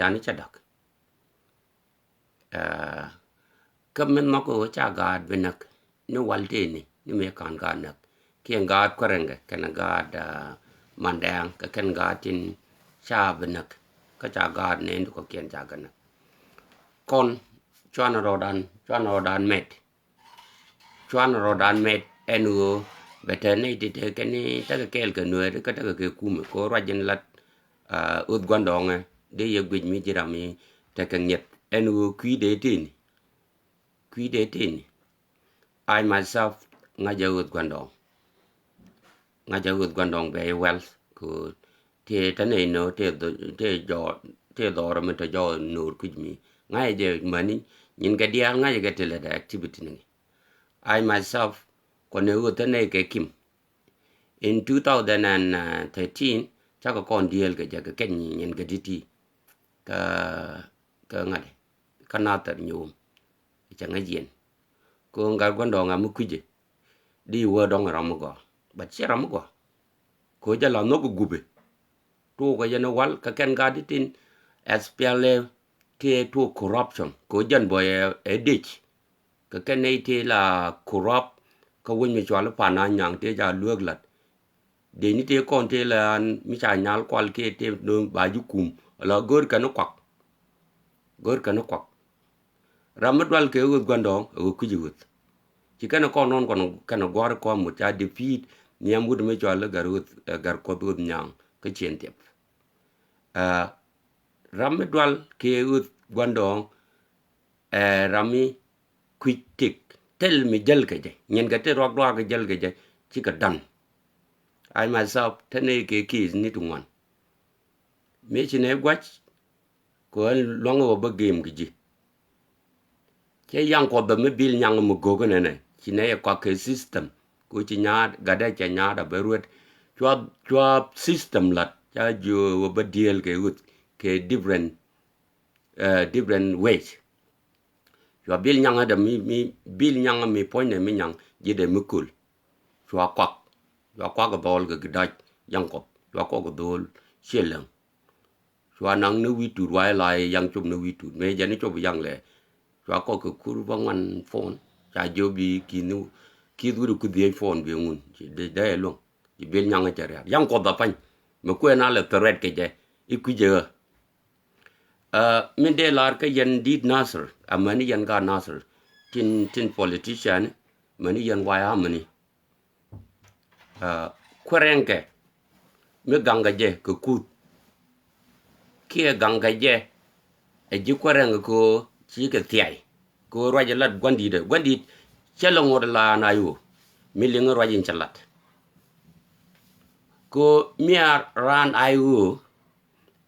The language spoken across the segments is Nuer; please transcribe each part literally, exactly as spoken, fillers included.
tani cɛ däk. Aa, kä min nhɔk ɣöö ca gaat bi näk ni wal tëëni ni mëë ka̱n gaat näk kiɛ gaat Kuɛrɛŋkɛ kɛnɛ gaat, aa, Mandɛɛŋ kɛ kɛn gaat tin ca bi näk. Kä ca gaat nɛɛni kɔ̱kiɛn ca kɛ näk. Kɔn cuanɛ rɔɔdan, cuanɛ rɔɔdan mɛt. Cuan rɔɔdan mɛt ɛn ɣöö bɛ te nɛy ti te kɛn ni tekɛ kɛɛl kɛ Nuääri kä tekɛ kɛ kumɛ kɛ ɣöö ruac in lat, aa, Ɣöth Gua̱ndɔɔŋɛ dee yɛ guic mi ji̱ ram mi tekɛ ŋiɛth ɛn ɣöö kui̱dɛ tëëni. Kui̱dɛ tëëni. I myself ŋa̱cä Ɣöth Gua̱ndɔɔŋ. Ŋa̱cä Ɣöth Gua̱ndɔɔŋ very well. Ku tëë te nɛy nöö tëë dhɔ-, tëë jɔɔr, tëë dhɔr mi te jɔɔr no̱o̱r kui̱c mi. Ŋa̱cä jɛ mäni nyin kɛ diaal ŋa̱cä kɛ ti lɛ dɛ activity ni. I myself kɔn ɛ Ɣöth te nɛy kɛ Kim. In two thousand and thirteen cakɛ kɔn dieel kɛ jɛ kɛ kɛny nyin kɛ di̱t ti. Kä, kä ŋa̱t kä Nathɛr nyuum. Cɛ ŋäc yɛn. Kɛ ɣöö gat Gua̱ndɔɔŋ a mi kui̱cɛ. Di wä dɔ̱ŋ ram mi gɔaa. But ciɛ ram mi gɔaa. Kɛ ɣöö jɛ la nhɔk kɛ gupɛ. Tuɔɔk kɛ yɛn ɛ wal kɛ kɛn gat di tin S P L A kiɛ tuɔɔk corruption. Kɛ ɣöö jɛn bɔ ɛ, ɛ dec. Kɛ kɛn nɛy tëë la corrupt kä wec mi cual i̱ Pan Anyaŋ tëë ca lueek la̱t. Dee ni tëë kɔn tëë la an mi ca nyal kual kiɛ tëë nööŋ ba ji̱ kum ala gör kɛn i̱ kuak. Gör kɛn i̱ kuak. Ram mi dual kɛ Ɣöth Gua̱ndɔɔŋ ɛ ɣöö kui̱c i̱ Ɣöth. Ci kɛn i̱ kɔn nɔn kɔn kɛn i̱ gua̱r i̱ kɔn mut ca defeat nhiam wut mi cual i̱ Gat Ɣöth, ɛ, Gat Kuɔth Ɣöth Nyaŋ kä Ciɛn Thiɛp. Ɛ, ram mi dual kɛ Ɣöth Gua̱ndɔɔŋ ɛ ram mi kui̱c tik thil mi jäl kɛ jɛ nyin kɛ ti ruak duaak kɛ jäl kɛ jɛ cikɛ dan. I myself te nɛy kɛ ki̱i̱th ni ti ŋuan. Mi ci nɛy gua̱c kɛ ɣän lua̱ŋ ɣöö bä gem kɛ ji̱. Cɛ yaŋ Kuɔth bä mi bil nyaŋ mi go̱o̱k nɛnɛ ci nɛy ɛ kɔak kɛ system. Ku ci nyaat gatdɛ cɛ nyaat a bä ruet. Cua, cua system lat ca jiö ɣöö bä dieel kɛ Ɣöth kɛ different, ɛ, different ways. Cua bil nyaŋä dɛ mi, mi bil nyaŋä mi puɔ̱nydɛ mi nyaŋ ji̱dɛ mi köl. Cua kuak. Cua kuak kɛ dhɔl kɛ gi̱da̱c yaŋ Kuɔth. Cua kuak kɛ dhɔl ciɛ läŋ. Cua naŋ ni wi̱i̱ tut ruac la yaŋ cop ni wi̱i̱ tut. Mëë jɛ ni cop yaŋ lɛ. Cua kuak kɛ kur bä ŋuan phone. Ca jiö bi ki̱th ni ki̱th wi̱i̱ ku dhiec phone bi ŋun. Ci dee, dee luŋ. Ci bil nyaŋä cɛ rial. Yaŋ Kuɔth a pa̱ny. Mɛ kuɛ na lɛ threat kɛ jɛ. I̱ kui̱ jɛ ɣä. Ɛ, min dee lar kä yɛn di̱t Nasir, amäni yɛn gaat Nasir, tin, tin politician, mäni yɛn way amäni. Ɛ, Kuɛrɛŋkɛ, mi gaŋkɛ jɛ kɛ kuth. Kiɛ gaŋkɛ jɛ, ɛ ji̱ Kuɛrɛŋkɛ kɛ ɣöö cikɛ thiay, kɛ ɣöö ruac ɛ lat gua̱ndi̱t ɛ. Gua̱ndi̱t, cɛ lɛ ŋot ɛ la an a yo̱o̱, mi liŋ ruac in cɛ lat. Kɛ ɣöö mi a raan a yo̱o̱,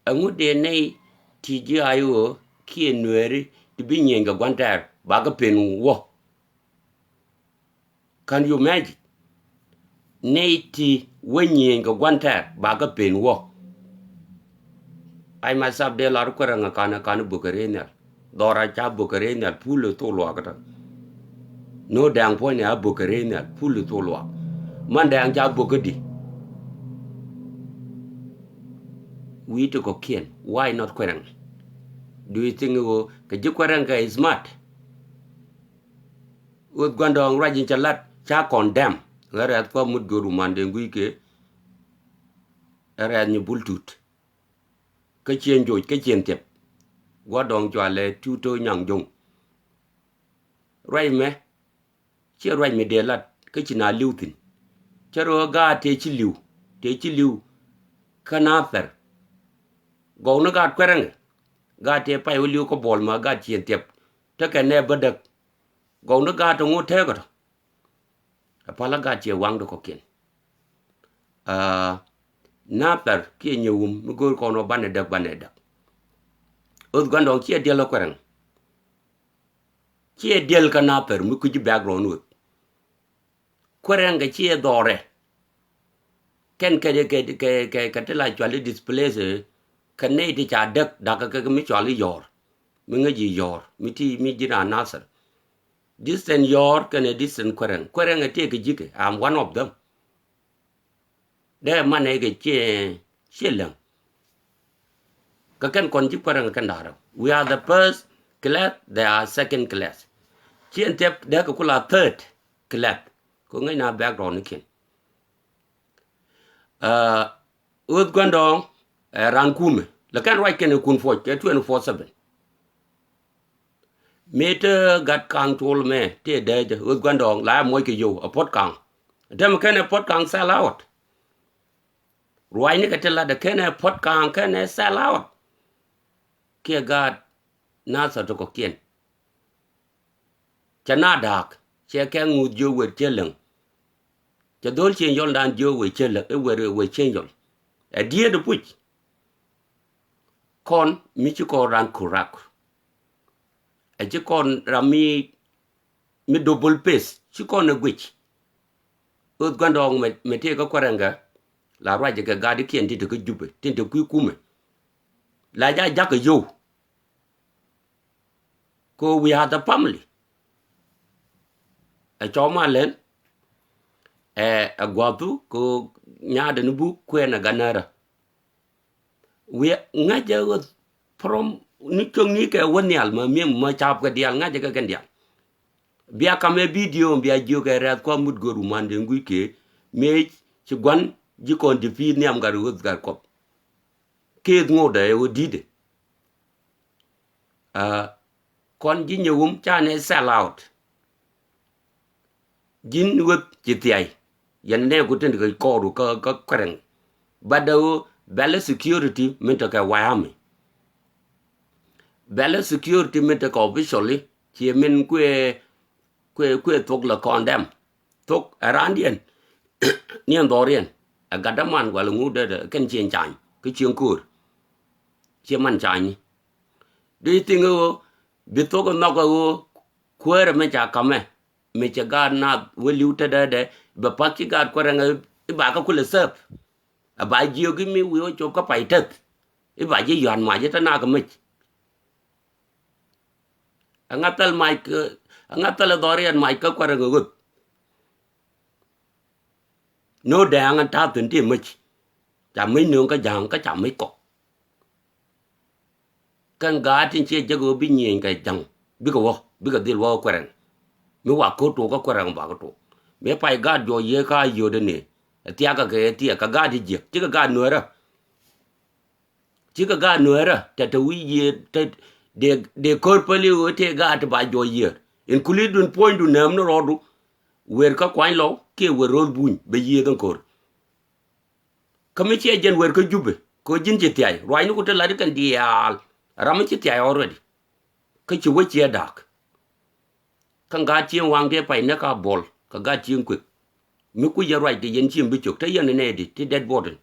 Ɛŋu dee nɛy ti ji̱ a i̱ ɣöö kiɛ Nueeri ti bi nyieny kɛ gua̱n tɛɛr bakɛ pen wä? Can you imagine? Nɛy ti wä nyieny kɛ gua̱n tɛɛr bakɛ pen wä. I myself dee lar kuɛrɛ ŋa kan, kan bök kɛ rɛy nhial. Dhɔra ca bök kɛ rɛy nhial pul i̱ thok luaak kä tɔ. Ni ɣöö dɛɛŋ puɔ̱ny ni a bök kɛ rɛy nhial pul i̱ thok luaak. Man dɛɛŋ ca bök kä di. Wi̱i̱ ti kɔ̱kiɛn, why not Kuɛrɛŋ? Do you think ɣöö kɛ ji̱ Kuɛrɛŋ kɛ is smart? Ɣöth Gua̱ndɔɔŋ ruac in cɛ lat ca condemn. Ɣän rɛ̈th kua mut göör rumanden gui̱c kɛ. Ɛ rɛ̈th nyi bul tut. Kä cien joc, kä cien thiɛp. Gua̱dɔɔŋ cua lɛ ti̱w to̱ nyaŋ jo̱ŋ. Ruac mɛ, ciɛ ruac mi dee lat, kä ci na li̱w thi̱n. Cä röö gaat tëë ci li̱w, tëë ci li̱w. Kä na thɛr. Gɔw ni gaat Kuɛrɛŋ. Gaat tëë pay wä li̱w kä buɔl ma gaat cien thiɛp. Tekɛ nɛ bädäk. Gɔw ni gaat tëë ŋot tëëkä tɔ. Ɛ pälä gaat ciɛ waŋdɛ kɔ̱kiɛn. Aa, Nathɛr kiɛ Nyɛwum mi go̱o̱r kɔn ɔ banɛ däk, banɛ däk. Ɣöth Gua̱ndɔɔŋ ciɛ diɛl kä Kuɛrɛŋ. Ciɛ diɛl kä Nathɛr mi kui̱ci background Ɣöth. Kuɛrɛŋ kɛ ciɛ dhɔrɛ. Kɛn kɛ, kɛ, kɛ, kɛ, kɛ ti la cuali displace, kɛ nɛy ti ca däk, dakä kɛ mi cuali yɔ̱ɔ̱r. Mi ŋäc ji̱ yɔ̱ɔ̱r, mi ti, mi ji̱ na Nathɛr. Distance yɔ̱ɔ̱r kɛnɛ distance Kuɛrɛŋ. Kuɛrɛŋ ɛ tëëkɛ ji̱kɛ, I'm one of them. Dee manɛ kɛ ciɛ, ciɛ läŋ. Kɛ kɛn kɔn ji̱ kuɛrɛŋ kɛn da̱rä. We are the first class, they are second class. Ci ɛn thiɛp dee kɛ kula third class. Kɛ ŋäcna background ni kiɛn. Ɣöth Gua̱ndɔɔŋ ɛ ran kumɛ. Lɛ kɛn ruac kɛn ɛ kun puɔc kɛ twenty four seven. Mëë te gat kaŋ tuɔl mɛ te dee jɛ Ɣöth Gua̱ndɔɔŋ la ɛ muɔc kɛ yow ɛ puɔt kaŋ. Dämɛ kɛn ɛ puɔt kaŋ sell out. Ruacni kɛ ti lat ɛ kɛn ɛ puɔt kaŋ kɛn ɛ sell out. Kiɛ gaat Nathir ti kɔ̱kiɛn. Cɛ na da̱a̱k cɛ kɛ ŋuth jiök wër cä läŋ. Cɛ dho̱l cieŋ yɔl dan jiök wër cä läŋ i̱ wër wër cieŋ yɔl. Ɛ diet i̱ puc. Kɔn mi ci kɔn ran kurak. Ɛ ci kɔn ram mi mi double pace ci kɔn ɛ guic. Ɣöth Gua̱ndɔɔŋ mɛ tëë kä kuɛrɛŋkɛ la ruacɛ kɛ gat ikiɛn tin te kä Jupɛ tin te kui̱ kumɛ. La ja jakä yow. Ko we are the family. Ɛ cɔw ma lɛn ɛ ɛ gua̱thu ko nyaadɛ ni buk kuɛn ɛ ganärä. Wiɛ ŋäcɛ ɣöth from ni cio̱ŋni kɛ wä nhial ma mi̱em ma ca̱p kɛ diaal ŋäcɛ kɛ kɛn diaal. Bia kamɛ bidio bia jiök kɛ rɛth kua mut gör uman den gui̱c kee mëë ci gua̱n ji̱ kɔn ji̱ pi̱i̱th nhiam gat ɣöth gat kɔp. Keth ŋotdɛ ɛ ɣöth di̱tdɛ. Kɔn ji̱ nyɛ wum canɛ sell out. Ji̱n ɣöth ci thiay. Yɛn nɛ ku tin kɛ kɔɔru kä kä kuɛrɛŋ. But the bɛlɛ security min tekɛ wayami. Bɛlɛ security min tekɛ officially ci min kuɛ kuɛ kuɛ thok lɛ condemn. Thok ɛ raandiɛn. Niɛn dhɔriɛn ɛ gatdä man wala ŋu dee dee kɛn cieŋ cany kä cieŋ köör. Cie man cany. Do you think ɣöö bi thok ɛ nhɔk ɛ ɣöö kuäärɛ mɛ ca kamɛ? Mi cɛ gaat naath wä li̱w tetdädɛ bɛ pa̱k ci gaat kuɛrɛŋ i̱ ba kä kulɛ thäp. Ɛ ba jiök i̱ mi wi̱i̱ wä cop kä pay teth i̱ ba ji̱ yɔ̱a̱n mac i̱ te nak ɛ mec. Ɛŋa thäl mac kä ɛŋa thäl ɛ dhɔriɛn mac kä kuɛrɛŋ ɛ ɣöth. No̱o̱ dɛɛŋ ɛn ta̱a̱ thi̱n ti mec. Ca mec nööŋ kä ja̱a̱ŋ kä ca mec kɔ. Kɛn gaat tin ciɛ jek ɣöö bi nyieny kɛ ja̱ŋ bikɛ wä bikɛ dhil wä kä kuɛrɛŋ. Mi wa ko̱r tok kä kuɛrɛŋ bakä tok. Mi pay gaat juɔc yiëë ka yio̱t ɛn ni ɛ thiakä kɛ ɛ thiakä gaat ti jiäk cikɛ gaat nueerä. Cikɛ gaat nueerä tɛ te wi̱i̱ yiëë te dee dee ko̱r päli ɣöö tëë gaat ti ba juɔc yiëë. In kuli dun puɔ̱nydun nääm ni rɔɔdu. Wer kä kuany lɔw kiɛ wer ro̱l buny bɛ yiëë dhän ko̱r. Kä mi ciɛ jɛn wer kä Jupɛ kɛ ɣöö ji̱n ci thiay ruacni ku te lat i̱ kɛn diaal. Ram mi ci thiay already. Kä ci wä ciɛ da̱a̱k. Kä gat cieŋ waŋ dee pay näk a buɔl kɛ gat cieŋ kuek. Mi kui̱c yɛ ruac kɛ yɛn cieŋ bi cök te yɛn nɛy di ti dead body.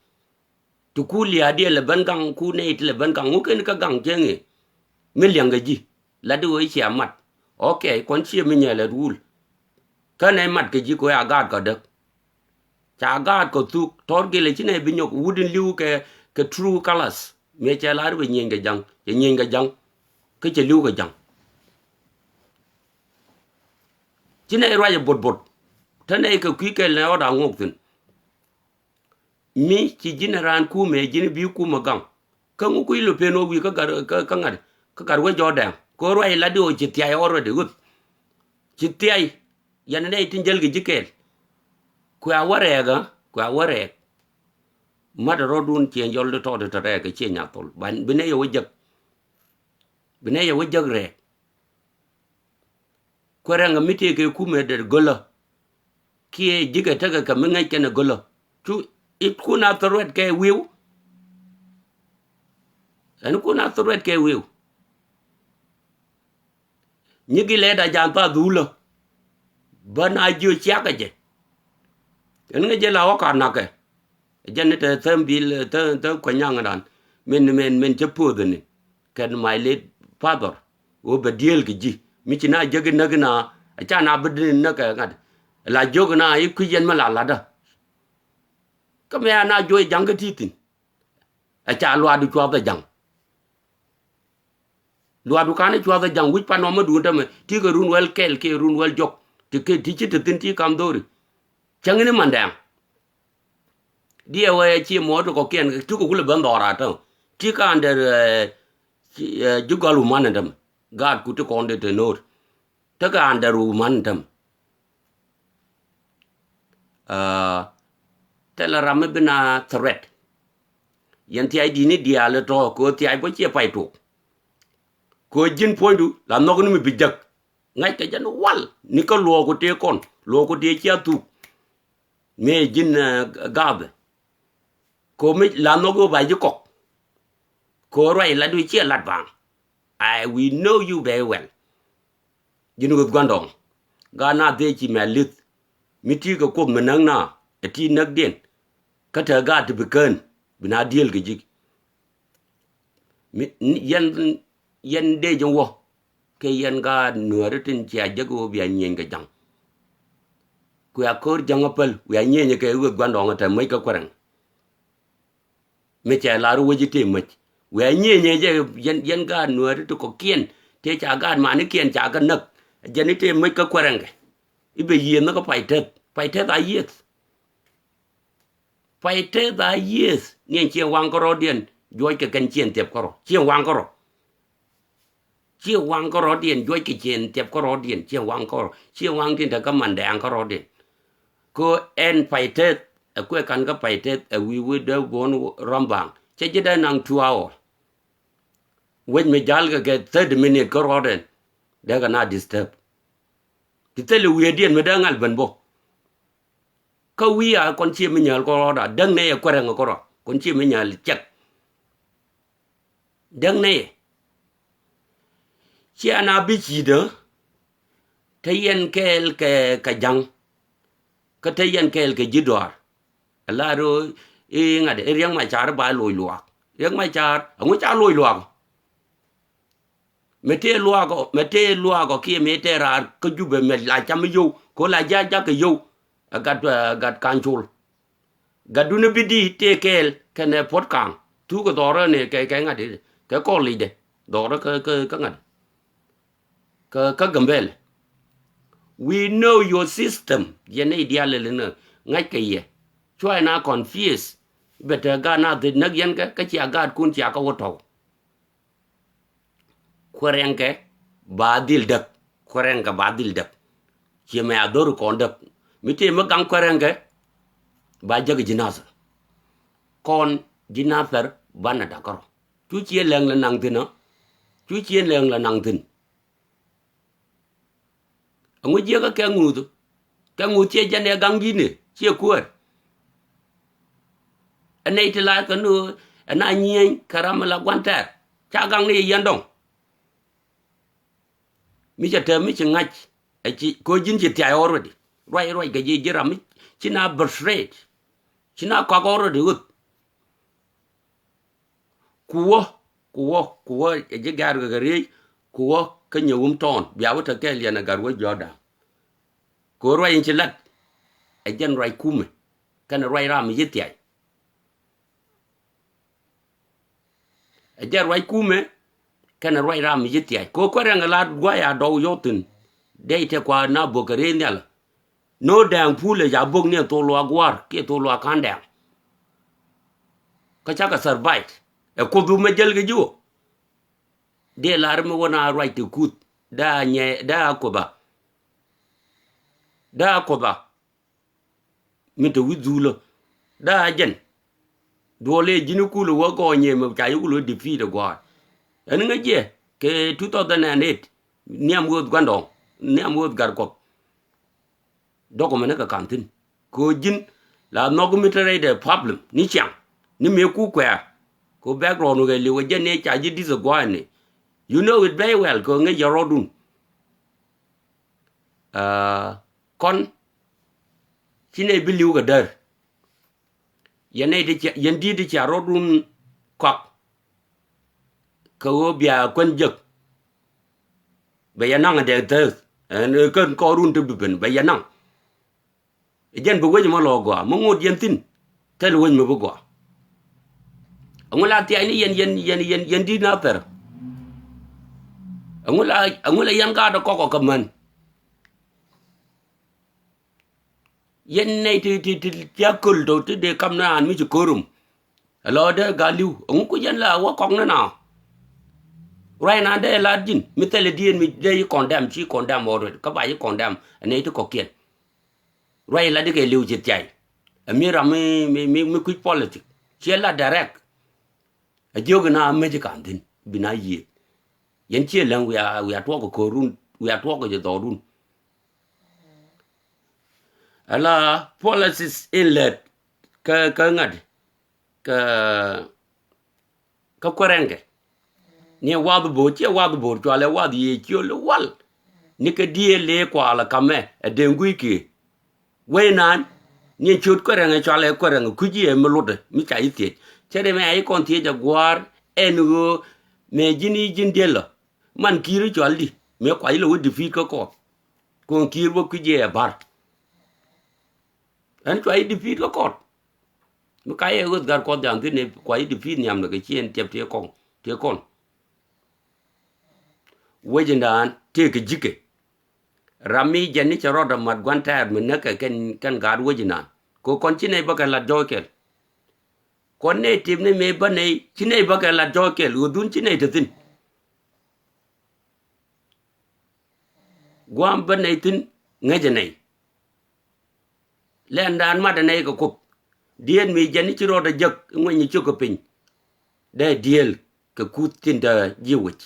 Ti ku lia̱a̱ diɛ lɛ ben gaŋ ku nɛy ti lɛ ben gaŋ ŋu ken kä gaŋ cieŋ i̱ mi lia̱ŋ kɛ ji̱. Lat di ɣöö i̱ cia mat. Ok kuɔn ciɛ mi nyɛl ɛ duul. Kä nɛy mat kɛ ji̱ kɛ ɣöö a gaat kɔ däk. Ca gaat kɔ thuk tɔr gilɛ ci nɛy bi nyɔk wut in li̱w kɛ kɛ true colors. Miɛ cɛ lar i̱ bɛ nyieny kɛ ja̱ŋ cɛ nyieny kɛ ja̱ŋ. Kä cɛ li̱w kɛ ja̱ŋ. Ci nɛy ruacɛ bot bot. Te nɛy kɛ kui̱ kɛl nɛ ɣɔt a ŋok thi̱n. Mi ci ji̱n raan kumɛ ji̱n bi kumɛ gaŋ. Kä ŋu kui̱ lɔ pen wä wi̱i̱ kä gat kä ŋa̱t kä gat wä jɔɔdɛŋ kɛ ruac lat di ɣöö ci thiay already ɣöth. Ci thiay. Yɛn nɛy tin jäl kɛ ji̱ kɛɛl. Kuɛ a wä rɛɛk ɛ kuɛ a wä rɛɛk. Mat rɔ̱dun ciɛ jɔl di tɔɔt tɛ rɛɛk kɛ ciɛ nyathol bi nɛy yɛ wä jäk. Bi nɛy yɛ wä jäk rɛɛk. Kuɛ rɛŋ mi tëëkɛ kumɛ dee gölä. Kiɛ ji̱kɛ tekɛ kɛ mi ŋäc kɛn ɛ gölä. Cu it kun a threat kɛ wi̱i̱w. Ɛn kun a threat kɛ wi̱i̱w. Nyi gi lɛt a jan tha dhulä. Bä na jiö ciakɛ jɛ. Ɛn ŋäc jɛ la wä ka nakɛ. Jɛn ni te thäm bil thäm thäm kuɛ nyaŋ dan. Min min min cä puɔth ni. Kɛn my late father. Wä bɛ dieel kɛ ji̱ mi ci na jäk inäk ina. Ca na bi di näk kɛ ŋa̱t. La jiök ina i̱ kui̱ yɛn mi la latdä. Kä mɛ a na juɔc ja̱ŋ kä ti thi̱n. Ɛ ca luaadu cuath ɛ ja̱ŋ. Luaadu ka̱n ɛ cuath ɛ ja̱ŋ wi̱c pan ɔmä duun tämɛ ti kɛ run wɛl kɛl kiɛ run wɛl jɔk. Ti kɛ ti ci te thi̱n ti kam dho̱ri. Cäŋ ni mandɛɛŋ. Diɛ wee ci muɔɔt kɔkiɛn cukɛ kulɛ ben dhɔra täŋ. Ti ka under, eh, ci, eh, ji̱ gɔl wumän ɛn tämɛ. Gaat ku ti kɔn dee te no̱o̱t. Te ka under wumän ɛn tämɛ. Ah, thilɛ ram mi bi na threat. Yɛn thiac di̱t ni diaal ɛ tɔ̱ kɛ ɣöö thiac bä ciɛ pay tok. Kɛ ɣöö ji̱n puɔ̱nydu la nhɔk ni mi bi jäk. Ŋa̱ckɛ jɛn wal ni kä luɔɔk ku tëë kɔn, luɔɔk ku tëë cia thuk. Mëë ji̱n, eh, gathɛ. Kɛ ɣöö mi la nhɔk ɣöö ba ji̱ kɔk. Kɛ ɣöö ruac latdu ciɛ lat baaŋ. I, we know you very well. Ji̱n ɣöth gua̱ndɔɔŋ. Gaat na dhëë ci mɛ li̱th. Mi ti kɛ Kuoth mi näk na ɛ ti näkdiɛn. Kä te gaat ti bi kään bi na dieel kɛ ji̱. Mi, ni, yɛn, yɛn dee ji̱ wä. Kɛ yɛn gaat nuääri tin cia jek ɣöö bia nyieny kɛ ja̱ŋ. Ku ya ko̱r ja̱ŋ a päl, wiaa nyieenyɛ kɛ ɣöth gua̱ndɔɔŋ a te mäc kä kuɛrɛŋ. Mi cɛ lar wec i̱ tëë mäc. Wiaa nyieenyɛ jɛ yɛn, yɛn gaat nuääri ti kɔ̱kiɛn, tëë ca gaat manikiɛn ca kɛ näk. Jɛn i̱ tëë mäc kä kuɛrɛŋkɛ. I̱ bɛ yiëëth ni kä pay teth. Pay teth a yiëëth. Pay teth a yiëëth. Niɛn ciɛŋ waŋ kärɔɔdiɛn, juɔc kɛ kɛn ciɛŋ thiɛp kärɔɔ. Ciɛŋ waŋ kärɔɔ. Ciɛ waŋ kärɔɔdiɛn, juɔc kɛ ciɛŋ thiɛp kärɔɔdiɛn, ciɛ waŋ kärɔɔ, ciɛ waŋ tin te kä mandɛɛŋ kärɔɔdiɛn. Kɛ ɛn pay teth, ɛ kuɛ kan kä pay teth, ɛ wi̱i̱ wi̱i̱ dee buɔ̱n rɔm baaŋ. Cɛ ji̱ dee naŋ two hour. Wec mi ja̱l kɛ kɛ thirty minute kärɔɔdiɛn. Dee kɛ na disturb. Ti thil wi̱i̱diɛn mi dee ŋal ben bä. Kä wi̱i̱ a kɔn ciɛ mi nyääl kärɔɔda, däŋ nɛy ɛ kuɛrɛŋ kärɔɔ, kɔn ciɛ mi nyääl cɛk. Däŋ nɛy. Ciɛ na bi ci̱i̱dä. Te yɛn kɛɛl kɛ, kɛ ja̱ŋ. Kä te yɛn kɛɛl kɛ ji̱ dɔaar. Ɛ la ro i̱ ŋa̱t i̱ Riɛk Macar ba loc luaak. Riɛk Macar, ɛŋu ca loc luaak? Mɛ tëë luaak ɔ, mɛ tëë luaak ɔ kiɛ mɛ tëë raar kä Jubɛ mɛ la cam mi yio̱w, ko la ja̱ ja̱ kɛ yio̱w. Ɛ gat, ɛ gat Ka̱ncol. Gatdun bi di tëë kɛɛl kɛnɛ Puɔ̱t Ka̱a̱ŋ. Thukɛ dhɔrä ni kɛ, kɛ ŋa̱t i̱, kɛ kɔl i̱dɛ. Dhɔrä kä, kä, kä ŋa̱t. Kä, kä Gambɛl. We know your system. Yɛn ni diaal lɛ ni ŋa̱c kɛ yɛ. Cua na confuse. Bɛ te gaat na dhit näk yɛn kɛ, kä cia gaatkun cia kä wä tɔw. Kuɛrɛŋkɛ ba dhil däk. Kuɛrɛŋkɛ ba dhil däk. Ciɛ mɛ a dhori kɔn däk. Mi tëë mi gaŋ kuɛrɛŋkɛ ba jäk ji̱ Nathɛr. Kɔn ji̱ Nathɛr banɛ da̱k kärɔ. Cu ciɛ lɛŋ lɛ naŋ thi̱n ɔ. Cu ciɛ lɛŋ lɛ naŋ thi̱n. Ɛŋu jiäkä kɛ ŋuuth? Kɛ ŋuuth ciɛ jɛn ɛ gaŋ ji̱n ɛ ciɛ kuäär. Ɛ nɛy ti la̱r kɛ ni ɣöö ɛ na nyieny kɛ ram mi la gua̱n tɛɛr. Ca gaŋ ni yɛ yɛn dɔ̱ŋ. Mi cɛ tɛm mi ci ŋa̱c. Ɛ ci ko̱ ji̱n ci thia̱c already. Ruac ruac kɛ ji̱ ji̱ ram mi ci na betrayed. Ci na kɔak already ɣöth. Ku wä, ku wä, ku wä, ɛ ji̱ gɛ̈r kɛ kɛ riey, ku wä kä nyɛ wum tɔɔn, bia wä te kɛɛl yɛn ɛ gat wä jɔ̱ɔ̱da. Kɛ ɣöö ruac in ci lat, ɛ jɛn ruac kumɛ, kɛnɛ ruac ram mi ci thiac. Ɛ jɛn ruac kumɛ, kɛnɛ ruac ram mi ci thiac. Kɛ ɣöö kuɛrɛŋ ɛ la gua̱a̱c a dɔw yɔ̱th thi̱n, dee tɛ kua na bök kɛ rëë nhial. No̱o̱ŋ dɛɛŋ pulɛ ca bok ni ɛ thok luaak gua̱a̱r kiɛ thok luaak ka̱n dɛɛŋ. Kä cakɛ survive. Ɛ Kuoth wumɛ jäl kɛ ji̱ ɣöö dee lar mi wä na ruac ti kuth. Dee a nyɛ, dee a Kuoth a. Dee a Kuoth a. Mi te wi̱c dhulä. Dee a jɛn. Duɔlɛ ji̱n kulɛ wä gɔɔny yɛ mɛ ca yi kulɛ defeat ɛ gua̱a̱r. Ɛn ŋäc jɛ kɛ two thousand and eight. Nhiam ɣöth gua̱ndɔɔŋ. Nhiam ɣöth gat Kuɔth. Document ni kɛ ka̱n thi̱n. Kɛ ɣöö ji̱n la nhɔk mi te rɛydɛ problem ni ciaŋ ni mëë ku kuɛɛr. Kɛ ɣöö background kɛ li̱w ɛ jɛn ni ca ji̱ di̱th ɛ gua̱a̱r ni. You know it very well kɛ ɣöö ŋäc yɛ rɔɔdun. Aa, kɔn ci nɛy bi li̱w kɛ däär. Yɛn nɛy ti cia, yɛn di̱t ti cia rɔɔdun kɔak. Kɛ ɣöö bia kuän jek. Bɛ yɛ naŋ ɛ dɛɛk thääth. Ɛn ɛ kän kɔɔrun ti bi ben bɛ yɛ naŋ. Ɛ jɛn bi wec mɔ lɔ gɔaa mi ŋot yɛn thi̱n. Thil wec mi bi gɔaa. Ɛŋu la thiac ni yɛn, yɛn, yɛn, yɛn, yɛn di̱t na thɛr. Ɛŋu la, ɛŋu la yɛn gaat ɛ kɔk ɔ kɛ män. Yɛn nɛy ti, ti, ti, ti a köl tɔ ti dee kam ni an mi ci körum. Ɛ lɔ dee gat li̱w, ɛŋu ku yɛn la wä kɔk ni na. Ruac na dee lat ji̱n mi thilɛ dieen mi dee yi condemn, ci condemn already. Kä ba yi condemn ɛ nɛy ti kɔkiɛn. Ruac lat di kɛ li̱w ci thiay. Ɛ mi ram mi, mi, mi, mi kui̱c politic. Ciɛ lat direct. Ɛ jiök na mec kan thi̱n bi na yiëë. Yɛn ciɛ läŋ wiaa, wiaa tuɔk kɛ ko̱run, wiaa tuɔk kɛ jɛ dhɔrun. Ala policies in lät kä, kä ŋa̱t kä, kä kuɛrɛŋkɛ. Ni wath bo̱o̱r, ciɛ wath bo̱o̱r, cualɛ wath yiëë ciöl wal. Ni kɛ diëël lëë kualɛ kamɛ ɛ deŋ gui̱c kiɛ. Wec naan, ni ciöt kuɛrɛŋ ɛ cualɛ kuɛrɛŋ kui̱c iɛ mi lotdɛ mi ca i̱ thiec. Cɛ dee mɛ a i̱ kɔn thiec a gua̱a̱r ɛn ɣöö mɛ ji̱n i̱ ji̱n diël lɔ. Man ki̱i̱r i̱ cual di mëë kua i̱ lɛ wä defeat kä kɔɔt. Kuɔn ki̱i̱r wä kui̱c iɛ ɛ ba̱r. Ɛn cua i̱ defeat kä kɔɔt. Mi ka yɛ ɣöth gat kuɔth ja̱a̱n thi̱n ɛ kua i̱ defeat nhiam ni kɛ ci ɛn tiɛp tëë kɔn, tëë kɔn. Wec in daan tëë kɛ ji̱kɛ. Ram mi jɛn ni cɛ rɔɔdɛ mat gua̱n tɛɛr mi näkɛ kɛn, kɛn gaat wec in daan. Kɛ kɔn ci nɛy bä kɛ lat jɔɔc kɛl. Kɔn nɛy tëp ni mëë bä nɛy, ci nɛy bä kɛ lat jɔɔc kɛl, ɣöö dhun ci nɛy te thi̱n. Gua̱a̱m bä nɛy thi̱n ŋäcɛ nɛy. Lɛn daan matdɛ nɛy kɛ Kuoth. Dieen mi jɛn i̱ ci rɔɔdɛ jek i̱ ŋuɛny i̱ ciök kɛ piny. Dee dieel kɛ kuth tin te ji̱ wec.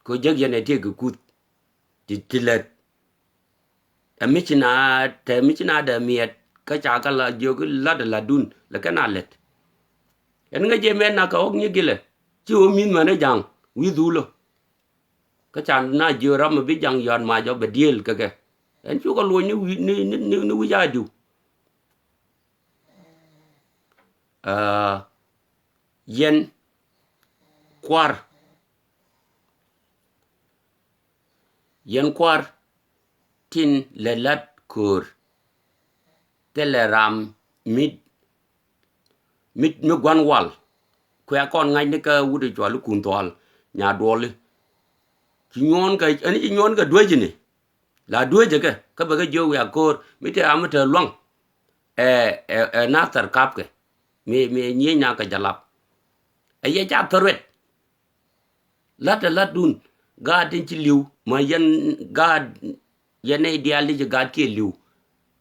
Kɛ jek yɛn ɛ tëë kɛ kuth ti, ti lät. Ɛ mi ci na, te mi ci na dee miɛt kä ca kä la jiök i̱ la̱t ɛ la̱tdun lɛ kɛn a lät. Ɛn ŋäc jɛ mɛn na kɛ ɣɔ̱k nyik gilɛ ci ɣöö mi̱th män ɛ ja̱ŋ wi̱i̱ dhulä. Kä ca na jiö ram mi bi jaŋ yɔ̱a̱t mac ɔ bɛ diëël kɛ kɛ. Ɛn cukɛ luɔ̱ny ni wi̱c, ni, ni, ni, ni wi̱c a diw. Aa, yɛn kua̱r. Yɛn kua̱r tin lɛ la̱t köör. Thilɛ ram mi, mi, mi gua̱n wal. Kuɛ kɔn ŋa̱cni kä wut i̱ cual i̱ Kun Thual Nyaduɔli. Ci nyuɔ̱ɔ̱n kɛ, ɛn ci nyuɔ̱ɔ̱n kɛ duecini. La duecɛ kɛ, kä bɛ kɛ jiök wiak ko̱o̱r, mi te ram mi te luaŋ. Ɛ, ɛ, ɛ Nathɛr kapkɛ. Mi, mi nyiec na kɛ jalap. Ɛ yɛ ca thäruɛt. La̱t ɛ la̱tdun, gaat tin ci li̱w, ma yɛn gaat, yɛn nɛy diaal ti ci gaat kiɛ li̱w.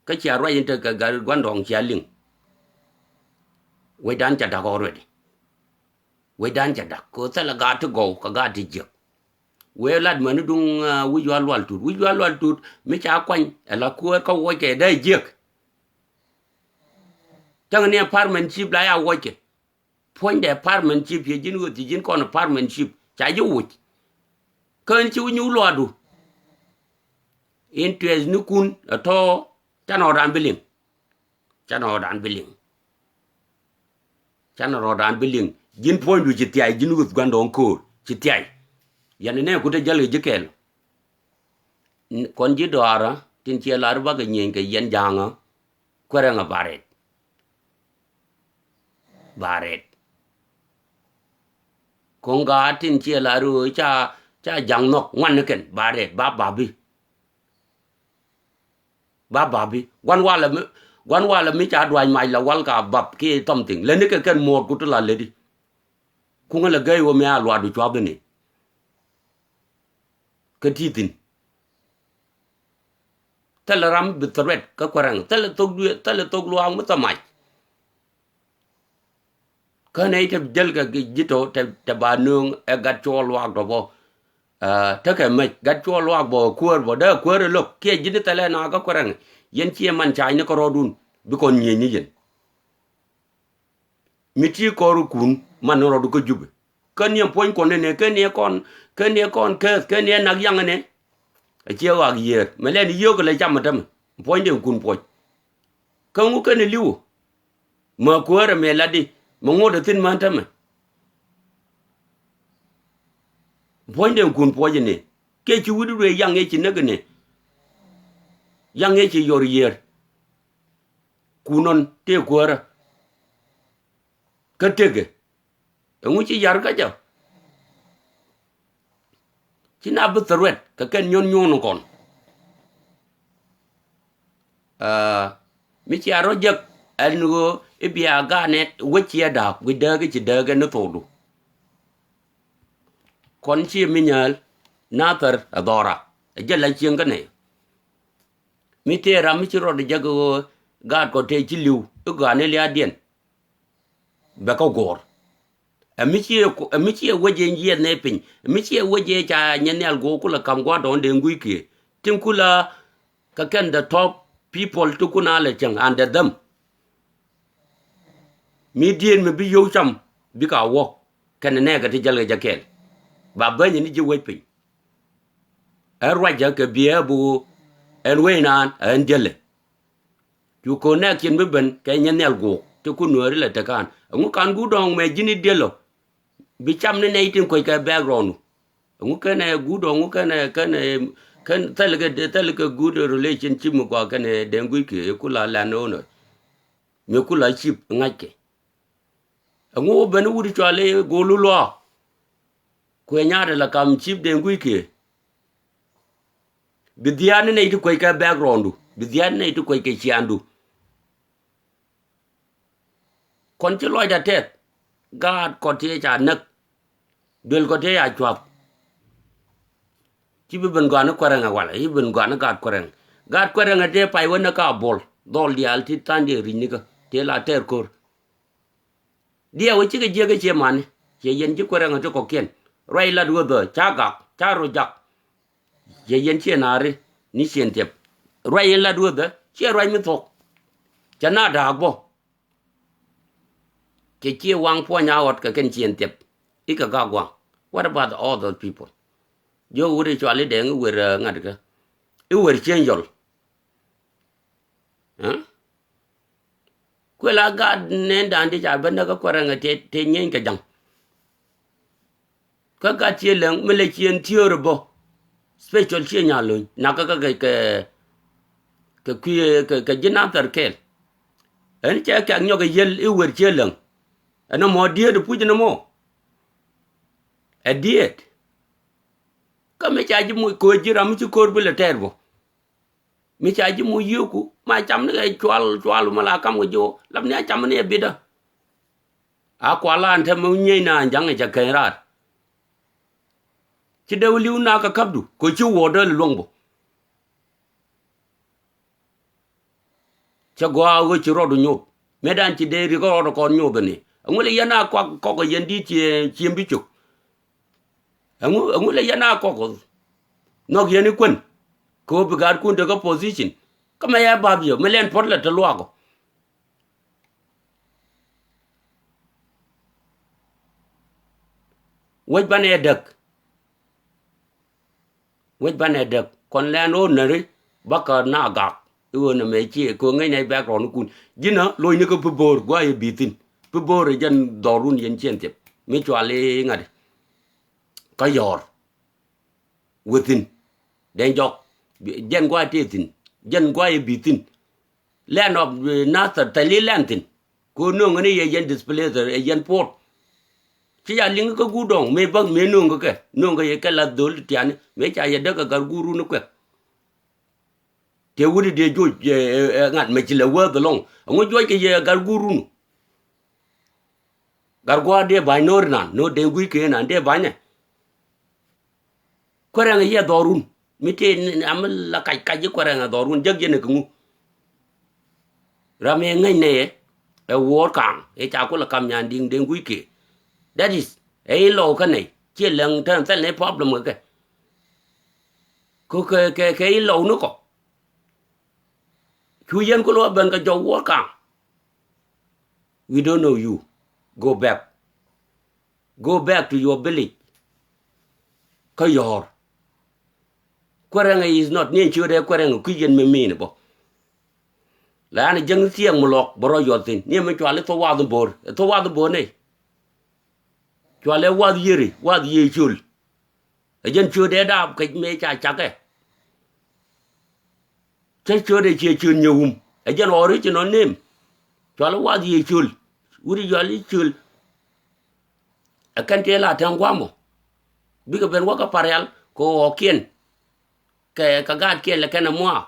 Kä cia ruac in tekɛ gat gua̱ndɔɔŋ cia liŋ. Wecdan ca da̱k already. Wecdan ca da̱k, kɛ thilɛ gaat ti gɔw, kɛ gaat ti jiäk. Wee lat mäni duŋ, ah, wi̱c yual lual tut. Wi̱c yual lual tut, mi ca kuany, ɛ la kuäär kä wuɔckɛ dee jiäk. Cäŋ ni apartment cip la ya wuɔckɛ. Puɔ̱nydɛ apartment cip yɛ ji̱n ɣöth ci ji̱n kɔn apartment cip ca ji̱ wuc. Kä ɛn ci wi̱c nyuuk luaadu. Interest ni kun ɛ tɔ̱ canɛ rɔɔdan bi liŋ. Canɛ rɔɔdan bi liŋ. Canɛ rɔɔdan bi liŋ. Ji̱n puɔ̱nydu ci thiay ji̱n ɣöth gua̱ndɔɔŋ köör ci thiay. Yɛn nɛ ku te jäl kɛ ji̱ kɛɛl. Kɔn ji̱ dɔaarä tin ciɛ lar bakɛ nyieny kɛ yɛn ja̱a̱ŋä. Kuɛrɛŋä ba rɛt. Ba rɛt. Kuŋ gaat tin ciɛ la röö ca, ca ja̱ŋ nhɔk ŋuan ni kɛn ba rɛt ba babi. Ba babi. Guan walɛ mi, guan walɛ mi ca duac mac la wal ka bap kiɛ thɔm thiŋ. Lɛ ni kɛ kɛn muɔɔr ku ti la ledi. Kuŋä lɛ gɛy wä mi a luaadu cuath ni. Kä ti thi̱n. Thilɛ ram bi threat kä kuɛrɛŋ. Thilɛ thok duëë, thilɛ thok luaak mi thamac. Kä nɛy te jäl kɛ ji̱ tɔ te, te ba nööŋ ɛ gat cuɔɔl luaak tɔ bɔ. Aa, tekɛ mec gat cuɔɔl luaak bɔ kuäär bɔ dee kuäär ɛ lo̱k kiɛ ji̱n thilɛ na kä kuɛrɛŋ. Yɛn ciɛ man ca̱a̱cni kärɔɔdun bi kɔn nyiecni yɛn. Mi ti kɔr kun man ni rɔɔdu kä Jubɛ. Kä ni ɛ puɔ̱ny kɔn ni nɛ, kä ni ɛ kɔn, kä ni ɛ kɔn kɛth, kä ni ɛ nak yaŋ ni. A ciɛ ɣak yiëër mɛ lɛn yio̱o̱k lɛ cam ɛ tämɛ. Puɔ̱nydɛ kun puɔ̱ny. Kä ŋu kɛn ɛ li̱wä. Mä kuäärɛ mɛ latdi mɛ ŋot ɛ thi̱n män tämɛ. Puɔ̱nydɛ kun puɔ̱ny ni. Kiɛ ci wi̱cdu ruëë yaŋ ëë ci näk ni. Yaŋ ëë ci yɔr yiëër. Kunɔn tëë kuäärä. Kä tekɛ. Ɛŋu ci yar kä jɛ? Ci na bi threat kɛ kɛn nyuɔ̱n nyuɔ̱n kɔn. Aa, mi cia rɔ jek ɛn ɣöö I̱ bia ga̱a̱nɛ wec ciɛ da̱a̱k wi̱c dääk i̱ ci dääk ɛn i̱ thokdu. Kɔn ci mi nyääl nathɛr ɛ dhɔra ɛ jɛ la cieŋ kä nɛy. Mi tëë ram mi ci rɔɔd jɛ kɛ ɣöö gaat kɔ tëë ci li̱w i̱ gɔaa ni liaatdiɛn. Bɛ kä guɔ̱ɔ̱r. Ɛ mi ciɛ ku-, ɛ mi ciɛ wec yɛ yiɛth nɛ piny. Ɛ mi ciɛ wec yɛ ca nyɛ nhial guɔ̱ɔ̱r kulɛ ka̱m gua̱a̱r dɔ̱ŋ dee gui̱c kiɛ. Tin kulɛ kɛ kɛn the top people ti kun a lɛ cäŋ and the them. Mi dieen mi bi yio̱w cam bikɛ a wä kɛnɛ nɛɛkɛ ti jäl kɛ jɛ kɛɛl. Ba bänyɛ ni ji̱ wec piny. Ɛ ruacä kɛ biɛ bi ɣöö ɛn wec naan ɛ ɛn diälɛ. Cu connection bi ben kɛ nyɛ nhial guɔ̱ɔ̱k ti kun nuääri lɛ tekan. Ɛŋu kan guut dɔ̱ŋ mɛ ji̱n i̱ diälɔ. Bi cam ni nɛy tin kuec kɛ background. Ɛŋu kɛnɛ guut dɔ̱ŋ, ɛŋu kɛnɛ, kɛnɛ, kɛn thɛl kɛ, thɛl kɛ good relationship mi gɔaa kɛnɛ dee gui̱c kiɛ ku la land owner. Mi ku la chief ŋa̱ckɛ. Ɛŋu ben wut cɔal i̱ golu luaak. Kuɛ nyaat la kam chief dee gui̱c kiɛ. Bi dhiaat ni nɛy ti kuec kɛ background du. Bi dhiaat ni nɛy ti kuec kɛ ciaandu. Kɔn ci lɔcda tɛth. Gaat kɔ ti ca näk. Duel kɔ ti ca cuath. Ci bi ben gɔaa ni kuɛrɛŋ ɛ walɛ, ci ben gɔaa ni gaat kuɛrɛŋ. Gaat kuɛrɛŋ ɛ tëë pay wä ni ka bol. Dhɔl diaal ti tha̱a̱ŋ diɛ ri̱c ni kä. Tëë la tɛɛr ko̱r. Diɛ wä cikɛ jiäk kä ciɛ mani. Ciɛ yɛn ci kuɛrɛŋ ɛ ti kɔ̱kiɛn. Ruac lat wä dhä, ca gak, ca rɔ jak. Ciɛ yɛn ciɛ naari, ni ciɛn thiɛp. Ruac yɛn lat wä dhä, ciɛ ruac mi thuɔ̱k. Cɛ na da̱a̱k bä. Cɛ ciɛ waŋ puɔ̱ny a ɣɔt kɛ kɛn ciɛn thiɛp. I̱ kɛ gak waŋ. What about all those people? Jiök wut i̱ cual i̱ dɛŋ i̱ wer, eh, ŋa̱t kä. I̱ wer cieŋ yɔl. Huh? Kuɛ la gaat nɛn da̱a̱n ti ca ben näk kä kuɛrɛŋ tëë, tëë nyieeny kɛ ja̱ŋ. Kä gat ciɛ läŋ mi lɛ ciɛ ɛn thiöör bä. Special ciɛ nyaal lo̱ny nakä kä kɛ, kɛ, kɛ kui̱ kɛ, kɛ ji̱ nathɛr kɛɛl. Ɛn cɛ kɛk nyɔk ɛ yiël i̱ wer ciɛ läŋ. Ɛn ɛmɔ dieet ɛ puc ɛn ɛmɔ. Ɛ dieet. Kä mi ca ji̱ muc ko̱o̱c ji̱ ram mi ci ko̱o̱r bi lɛ tɛɛr bä. Mi ca ji̱ muc yio̱o̱ku ma cam ni kɛ cual, cual ma la kam kɛ ji̱ ɣöö lap ni a cam ni ɛ bitdä. A kual an te mi nyieny naan ja̱ŋ ɛ cɛ keny raar. Ci dee wä li̱w na kɛ käpdu kɛ ci wuɔ̱ɔ̱r dee luäŋ bä. Cɛ gɔaa ɣöö ci rɔɔdu nyoth mëë dan ci dee rikä rɔɔdu kɔn nyoth ni. Ɛŋu lɛ yɛn a kɔk, kɔk ɛ yɛn di̱t ci, ci ɛn bi cök. Ɛŋu, ɛŋu lɛ yɛn a kɔk nhɔk yɛn i̱ kuän. Kɛ ɣöö bi gaatkun tekä position kä mɛ yɛ bath yɛ mi lɛn puɔ̱t lɛ te luaakɔ. Wec banɛ däk. Wec banɛ däk kɔn lɛn ɣöö näri. Bäkɛ na gak i̱ ɣöö nɛ mɛ ciɛ kɛ ɣöö ŋäcnɛ background kun ji̱nä lo̱cni kä pi bo̱o̱r gua̱a̱c i̱ bi thi̱n. Pi bo̱o̱r i̱ jɛn dhɔrun yɛn ciɛn thiep mi cual i̱ ŋa̱t. Kä yɔ̱ɔ̱r wä thi̱n. Dɛn jɔk jɛn gua̱a̱c tëë thi̱n. Jɛn gua̱a̱c i̱ bi thi̱n. Land of, eh, Nasser thil i̱ lɛn thi̱n. Kɛ ɣöö nööŋä ni yɛ yɛn displacer ɛ yɛn puɔ̱t. Ci ca liŋ kä guur dɔ̱ŋ mëë bäk mëë nööŋä kɛ nööŋä yɛ kɛ lath dhöl ti tiani mëë ca yɛ däk ɛ gat guur run ni kuɛk. Tëë wut i̱ dee joc, eh, eh, eh, ŋa̱t mɛ ci lɛ wääth ɛlɔ̱ŋ ɛŋu juɔc kɛ yɛ gat guur run. Gat gua̱a̱r dee ba̱ny no̱o̱ri nan no̱o̱r dee gui̱c kee nan dee ba̱nyɛ. Kuɛrɛŋ yɛ dhɔrun mi tëë ni, ni, ami la kac kac i̱ kuɛrɛŋ ɛ dhɔrun jäk yɛn ɛ kɛ ŋu. Ram ɛ ŋäc nɛyɛ ɛ wuɔ̱ɔ̱r ka̱a̱ŋ ɛ ca kulɛ kam nyan di̱ŋ dee gui̱c kee. That is ɛ in-law kä nɛy ciɛ läŋ tɛn thɛl nɛy problem kɛ kɛ. Kɛ, kɛ, kɛ, kɛ in-law ni kɔ. Cu yɛn kulɛ wä ben kɛ jɔk wuɔ̱ɔ̱r ka̱a̱ŋ. We don't know you. Go back. Go back to your village. Kä yɔ̱ɔ̱r. Kuɛrɛŋɛ is not ni ɛn ciötdɛ kuɛrɛŋɛ kui̱c yɛn mi mi̱i̱n bä. La an jiäŋ thiɛɛk mi lɔk bä rɔ yuɔth thi̱n ni ɛn mi cual i̱ thok wath in bo̱o̱r, thok wath in bo̱o̱r nɛy. Cual ɛ wath yiëri wath yiëë ciöl. Ɛ jɛn ciötdɛ daap kɛ mëë ca cakɛ. Cä ciötdɛ ciɛ ciöt nyɛ wum ɛ jɛn original name. Cual i̱ wath yiëë ciöl. Wut i̱ cual i̱ ciöl. Ɛ kɛn tëë la tɛŋ gua̱a̱m ɔ bikɛ ben wäkä parial kɛ ɣɔɔkiɛn. Kɛ, kɛ gaatkiɛn lɛ kɛn ɛ muaak.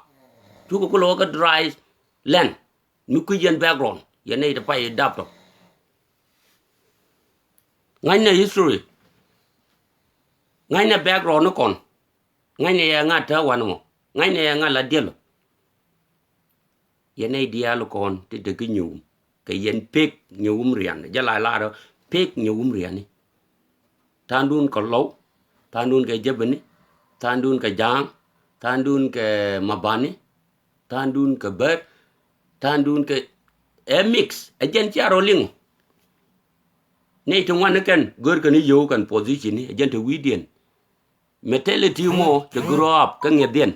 Cukɛ kulɛ wäkä dry land. Mi kui̱c yɛn background Yɛn nɛy ti pay i̱ dap tɔ. Ŋa̱cnɛ history. Ŋa̱cnɛ background ni kɔn. Ŋa̱cnɛ yɛ ŋa̱t te wanɛ mɔ. Ŋa̱cnɛ yɛ ŋa̱t la diɛl ɔ. Yɛn nɛy diaal kɔn ti te kä nyuum. Kɛ yɛn pek nyuum rian. Jɛ la lar pek nyuum riani. Tha̱a̱ŋdun kɛ Lɔw, tha̱a̱ŋdun kɛ Jebeni, tha̱a̱ŋdun kɛ Ja̱a̱ŋ, tha̱a̱ŋdun kɛ Mabani, tha̱a̱ŋdun kɛ Bär, tha̱a̱ŋdun kɛ, ɛ mix, ɛ jɛn cia rɔ liŋ. Nɛy ti ŋuan ni kɛn gör kɛn i̱ yio̱w kɛn position ni, ɛ jɛn te wi̱i̱diɛn. Mentality mɔ te grow up kä ŋi̱ethiɛn.